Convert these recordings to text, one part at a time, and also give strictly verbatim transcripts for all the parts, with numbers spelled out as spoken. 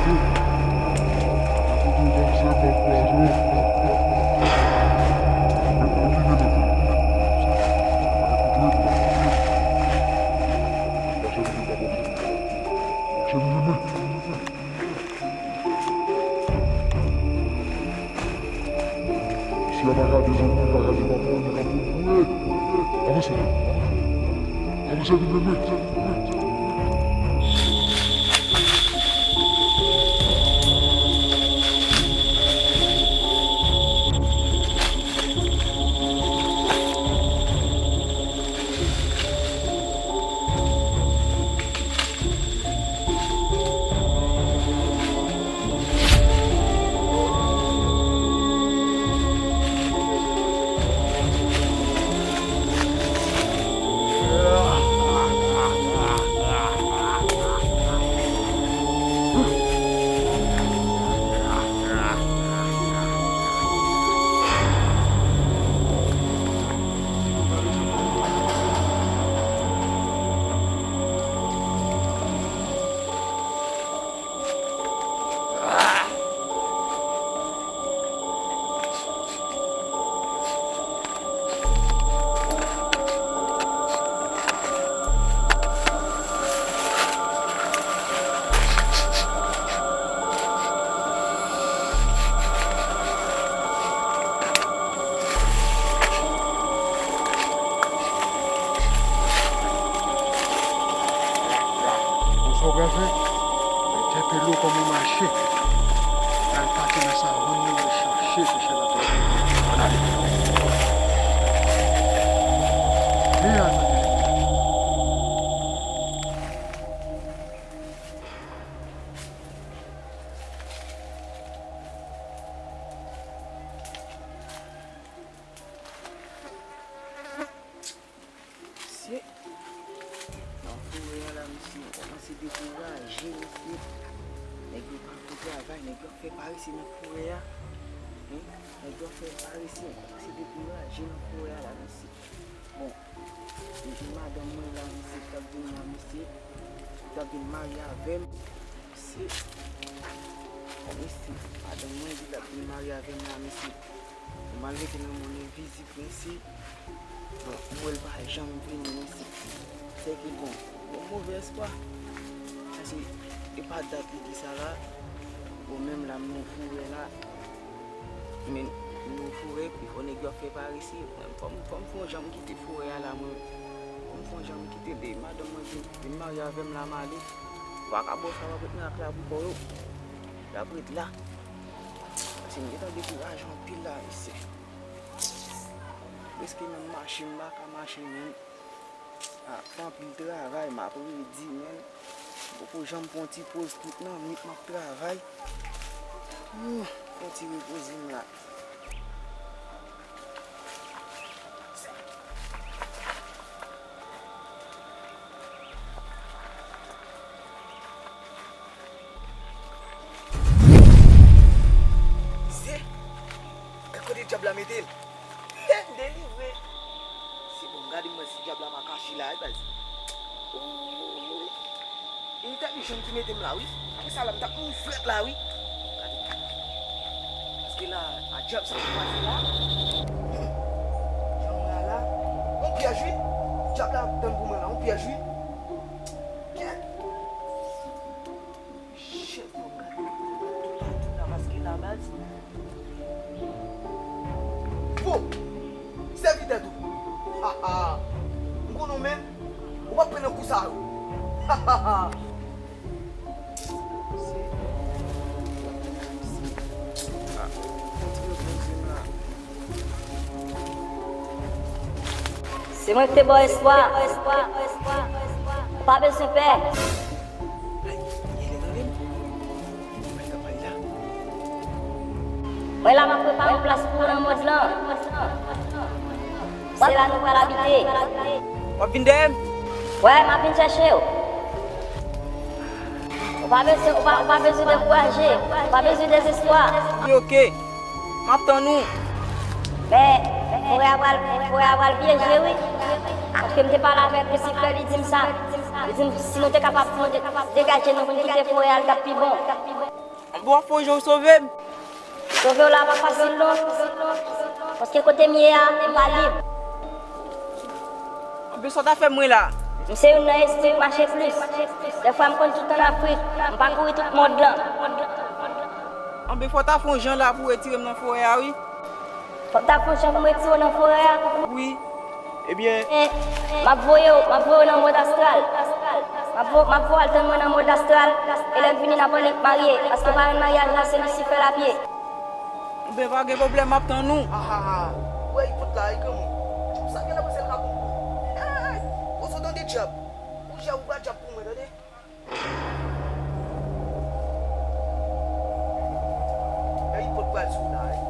Mesye a pa ka desann, li pa ka desann, li pa ka desann. Avanse, avanse, avanse, vin, vin, vin. Bon, sa w pral fè? Entèpele w kòman w mache. Al pati nan savann nan, al chache chèchè latrè. Ann ale. Vini al mande. Mesye, nan forè a la, mesye, m kòmanse dekouraje, mesye. Nèg yo pa fè travay, nèg yo ap fè parese nan forè a. Hen? Nèg yo ap fè parese, m kòmanse dekouraje nan forè a la, mesye. Bon, depi madanm mwen la, mesye, t ap vin la, mesye, t ap vin marye avè m, mesye. Bon, mesye, madanm mwen di l ap vin marye avè m la, mesye. Bon, malgre ke nan mwen envizib, mesye. Bon, m wè l pa janm vini, mesye. Sèke bon, bon, move espwa. Paske e pa dat li di sa la. Bon, menm la, m nan forè la. Men, m nan forè, pi fò nèg yo ap fè parese. Fò m, fò m fè yon jan m kite forè a la, mwen. Fò m fè yon jan m kite l. Madanm mwen vin, vin marye avè m la, m ale. Vakabon sa w ap ret nan ak la pou kò yo. Y ap ret la. Paske m gentan dekouraje anpil la, mesye. Prèske menm mache m pa ka mache menm. Ah, fè anpil travay, m ap redi, menn. M poko janm pran ti poz tout nan nwit m ap travay. Ouh, fè yon ti repoze m la. Se, gad kote dyab la mete l. He, m delivre. Se bon, gade m wè si dyab la pa kache la, wi, baz. Ooh. Entèlijan ki mete m la, wi. Apre sa la, m t ap mouri frèt la, wi. Gade. Paske la, a dyab sa ki pase la. Jan m la la. On pyèj, wi. Dyab la tann pou mwen la, on pyèj, wi. Kèt. Shit, mwen gade, gade toupatou la, paske la baz. Wo! Sèvi tèt ou! Ha, ha! M konnen w menm, ou p ap pran nan kou sa yo. Ha, ha, ha! Se mwen ki te ba w espwa. Ou pa bezwen pè. Ay, genlè tande m. Mwen la, m ap prepare yon plas pou ou nan mond lan. Se la nou pral abite. W ap vin dèyè m? Wè, m ap vin chèche w. Ou pa bezwen, ou pa, ou pa bezwen dekouraje. Ou pa bezwen dezespwa. Wi, oke. M ap tann ou. Men, forè a pral, forè a pral pyeje, wi. Paske m te pale avèk Lisifè, li di m sa. Li di m, si nou te kapab, nou te degaje nou pou n kite forè a, li t ap pi bon. Bon, w ap fè yon jan w sove m. Sove w la pa fasil non. Paske kote m ye a, m pa lib. Anben sa w ta fè mwen la? M se youn nan espri k mache plis. Dèfwa m konn tout ann Afrik. M pakouri tout mond lan. Anben fò w ta fè yon jan la pou w retire m nan forè a wi. Fò w ta fè yon jan pou m retire w nan forè a. Wi. Ebyen. M ap voye w, m ap voye w nan mond astral. M ap vo-, m ap voye w al tann mwen nan mond astral. E lè m vini n ap annik marye. Paske parenn maryaj la se Lisifè l ap ye. Anben pa gen pwoblèm, m ap tann ou. Ahaha. Ou wè ipot la, e granmoun. Sa gen nan panse l ka konprann. Ey! Poze w tande dyab. Ou dyab, ou pa dyab pou mwen, tande? Ey, ipot pral sou la, ey.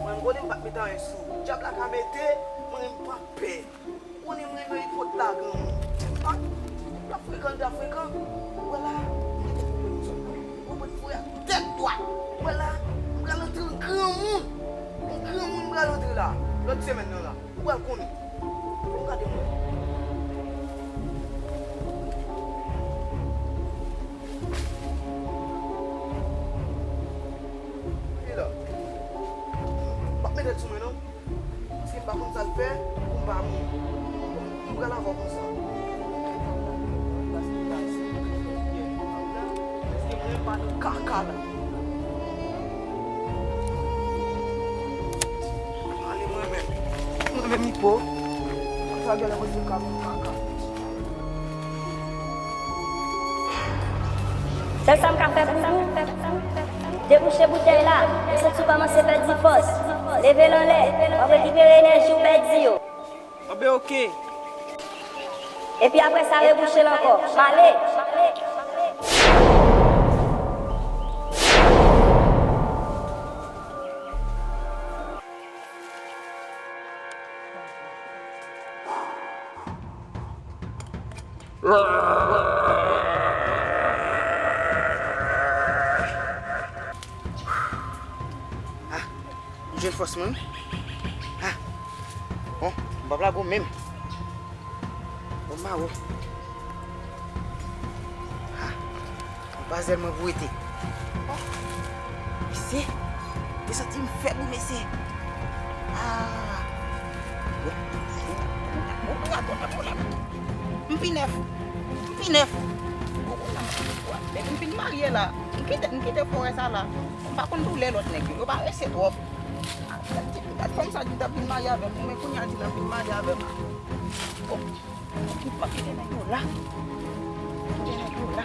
Mwen, m konnen m p ap met anyen sou ou. Dyab la ka mete, mwen, m p ap pè. Ou konnen m renmen ipot la, granmoun. An, l ap frekan, l ta frekan. Ou wè la, m gen tèt mwen menm sòlman. Ou konprann fouye ak tèt dwat. Ou wè la, m pral antre an granmoun. An granmoun m pral antre la. Lòt semèn nan la. Ou pral konnen. Bon, gade mwen. Li la. M p ap mete l sou mwen, non. Paske m pa konn sa l fè pou m pa mouri. M pral avè w konsa. Paske mwen pa nan kaka la. Ale mwen menm. Mwen menm Ipo. Sa gen lè mwen se ka moun kaka. Sèl sa m ka fè pou ou, debouche boutèy la, m santi w kòmanse pèdi fòs. Leve l anlè, w ap rekipere enèji w pèdi yo. Anben oke. Epi apre sa, rebouche l ankò. M ale. Ah, m jwenn fòs mwen wi. Ah, bon, m p ap lage w menm. Bon, m ba ou. Ah, anba zèl mwen pou rete. Oh, mesye, te santi m fèb wi, mesye. Ah, bon, bon, bon, bon, bon, bon, bon, bon. M pi nèf. M pi nèf. Bon, bon, bon, bon, bon. Depi m fin marye la, m kite, m kite forè sa la. M pa konn doulè lòt nèg yo. Yo parese twòp. Gad ti, gad fanm sa di l t ap vin marye avè m. Men kounye a di l ap vin marye avè m. Oh, m ap kite nèg yo la. Kite nèg yo la.